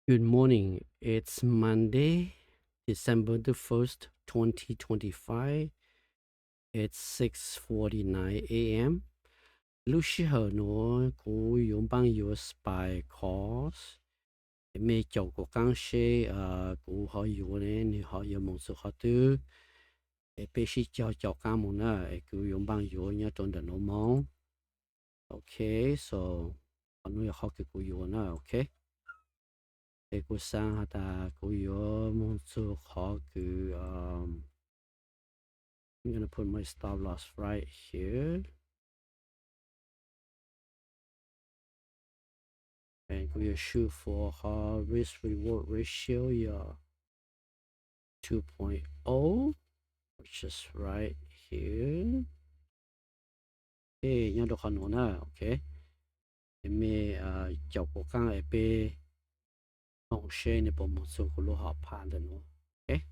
Good morning. It's Monday, December the first, twenty twenty-five. It's six forty-nine a m. Lub sij hawm nuav kuv yuav npaaj yuav spy calls. Es mej caum kuv qaab seb kuv ho yuav ne, nwg ho yuav moog txug qhov twg. Es peb sib cog caum qaab moog na, es kuv yuav npaaj yuav nyob rua ntawm nuav moog. Ok, so qhov nuav yog qhov kws kuv yuav na, ok. Es kuv xaav has tas kuv yuav moog txug qhov kws, um, I'm gonna put my stop loss right here. And kuv yuav shoot for qhov risk reward ratio yog two point oh, which is right here. Ok, nyob rau qhov nuav na, ok. Es mej caum kuv qaab es peb moog seb nwg puas moog txug kuv lub hom phaj ntawm nuav, ok.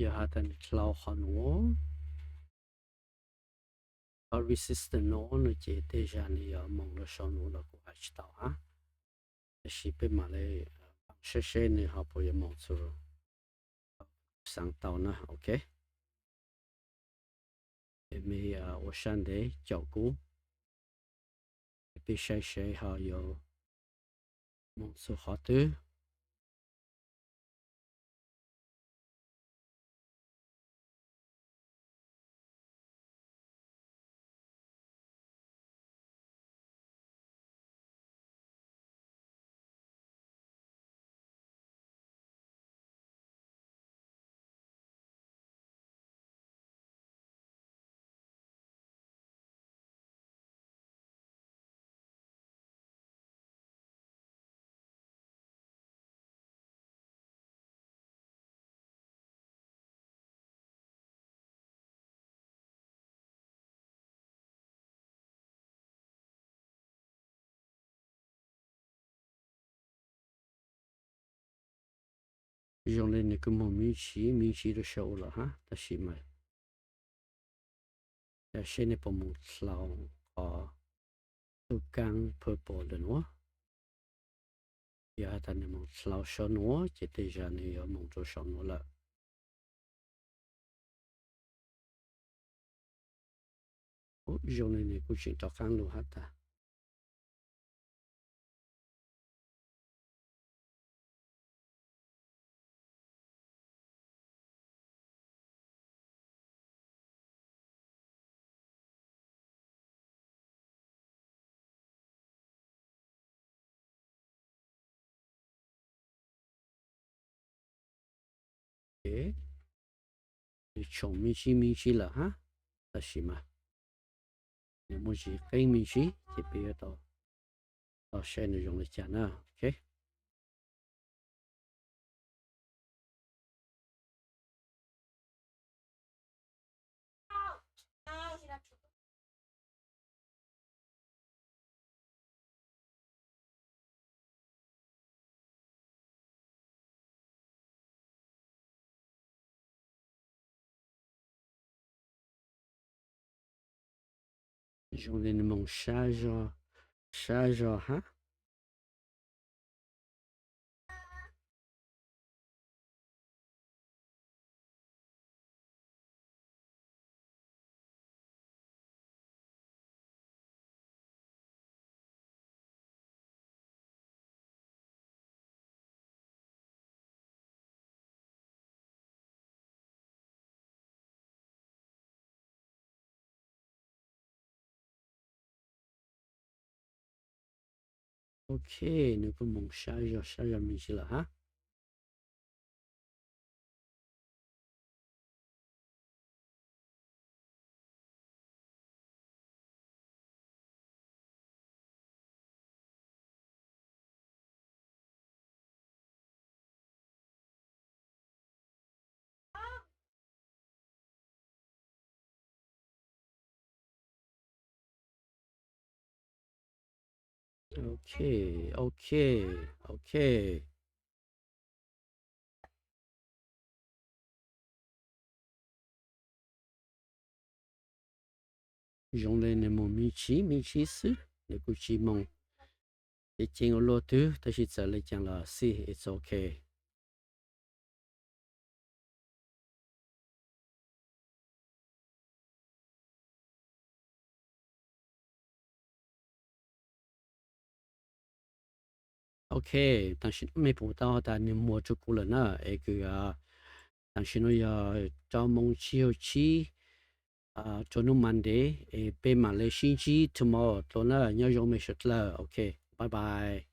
Yog has tas nwg dlhau qhov nuav, qhov resistance nuav no ces tej zag nwg yuav moog rua sau nuav los kuv has tsis tau hab. Tab sis peb mam le saib seb nwg ho puas yuav moog txug, xaav tau na, ok. Es mej ua sab ntev caum kuv, peb saib seb ho yuav moog txug qhov twg. Zoo le nwg kuj moog me ntsis me ntsis rua sau ua lawm hab, tab sis mas seb nwg puas moog dlhau qhov tub kaab purple ntawm nuav. Yog has tas nwg moog dlhau sau nuav ces tej zag nwg yuav moog rua sau nuav lawm. Zoo le nwg kuj tseem rov qaab lug hab tas. Nwg tshoom me ntsis me ntsis lawm hab, tab sis mas nwg muaj tsis qeeb me ntsis ces peb yuav tau saib nwg zoo le caag na, ok. Zoo le nwg moog sab zog, sab zog hab. Ok, nws kuj mus sab zog sab zog me ntsis lawm hab. Ok, ok, ok. Zoo le nws mus me ntsis me ntsis xwb, nws kuj tsis mus ceev ceev ua luaj twg, tab sis txawm le caag los xij, it's ok. Ok, tam sim no mej pum tau tas nws muag rua kuv lawm na, es kws tam sim no yog rau moos tsib caug tsib rua hnub Monday, es peb mam le sib ntsib tomorrow dlua na, nyob zoo mej suav dlawg, ok, bye bye.